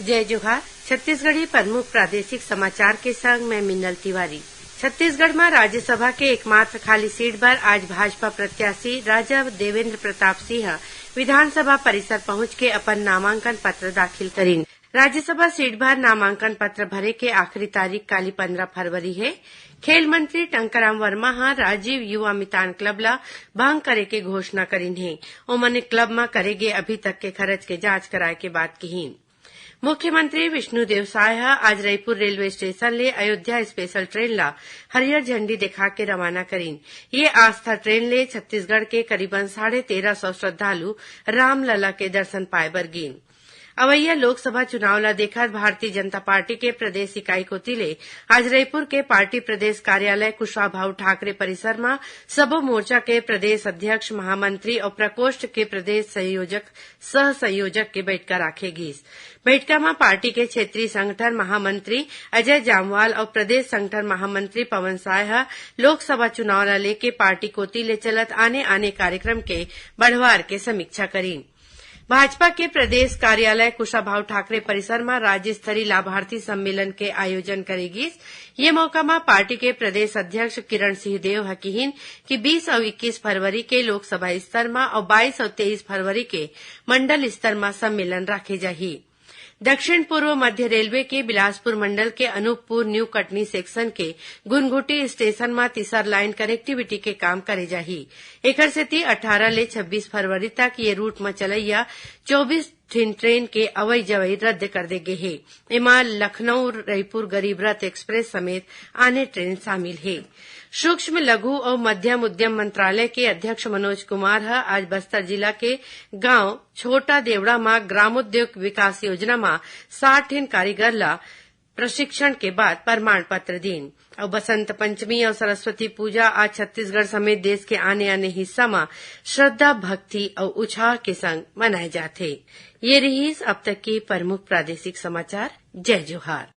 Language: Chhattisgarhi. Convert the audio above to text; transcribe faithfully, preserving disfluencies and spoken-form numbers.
जय जोहार। छत्तीसगढ़ी प्रमुख प्रादेशिक समाचार के संग मैं मिन्नल तिवारी। छत्तीसगढ़ म राज्यसभा के एकमात्र खाली सीट बर आज भाजपा प्रत्याशी राजा देवेंद्र प्रताप सिंह विधानसभा परिसर पहुंच के अपन नामांकन पत्र दाखिल करिन। राज्यसभा सीट बर नामांकन पत्र भरे के आखिरी तारीख काली पंद्रह फरवरी हे। खेल मंत्री टंकाराम वर्मा ह राजीव युवा मितान क्लब ल भंग करे के घोषणा करिन हे। ओमन क्लब म करे गे अभी तक के खर्च के जांच कराए के बात किहीन। मुख्यमंत्री विष्णुदेव साय ह आज रईपुर रेलवे स्टेशन ले अयोध्या स्पेशल ट्रेन ल हरियर झंडी देखा के रवाना करिन। ये आस्था ट्रेन ले छत्तीसगढ़ के करीबन साढ़े तेरह सौ श्रद्धालु रामलला के दर्शन पाए बर गिन। अवइया लोकसभा चुनाव ल देखत भारतीय जनता पार्टी के प्रदेश इकाई कोति ले आज रईपुर के पार्टी प्रदेश कार्यालय कुशवाहा भाऊ ठाकरे परिसर म सबो मोर्चा के प्रदेश अध्यक्ष, महामंत्री अउ प्रकोष्ठ के प्रदेश संयोजक, सह संयोजक के बैठका राखे गिस। बैठका म पार्टी के क्षेत्रीय संगठन महामंत्री अजय जामवाल अउ प्रदेश संगठन महामंत्री पवन साय ह लोकसभा चुनाव ल लेके पार्टी कोति ले चलत आने-आने कार्यक्रम के बढ़वार के समीक्षा करिन। भाजपा के प्रदेश कार्यालय कुशाभाऊ ठाकरे परिसर म राज्य स्तरीय लाभार्थी सम्मेलन के आयोजन करे गिस। ये मौका म पार्टी के प्रदेश अध्यक्ष किरण सिंह देव ह किहीन कि बीस अउ इक्कीस फरवरी के लोकसभा स्तर म अउ बाईस अउ तेईस फरवरी के मंडल स्तर म सम्मेलन राखे जाही। दक्षिण पूर्व मध्य रेलवे के बिलासपुर मंडल के अनूपपुर न्यू कटनी सेक्शन के गुनगुटी स्टेशन म तीसर लाइन कनेक्टिविटी के काम करे जाही। एखर सेती अट्ठारह ले छब्बीस फरवरी तक ये रूट म चलइया चौबीस ठिन ट्रेन के अवई जवई रद्द कर दे गे हे। एमा लखनऊ रईपुर गरीब रथ एक्सप्रेस समेत आने ट्रेन शामिल हे। सूक्ष्म, लघु अउ मध्यम उद्यम मंत्रालय के अध्यक्ष मनोज कुमार ह आज बस्तर जिला के गांव छोटा देवड़ा म ग्रामोद्योग विकास योजना म साठ ठिन कारीगर ल प्रशिक्षण के बाद प्रमाण पत्र दीन। अउ बसंत पंचमी अउ सरस्वती पूजा आज छत्तीसगढ़ समेत देश के आने-आने हिस्सा म श्रद्धा, भक्ति अउ उत्साह के संग मनाए जाथे। ये रिहिस अब तक के प्रमुख प्रादेशिक समाचार। जय जोहार।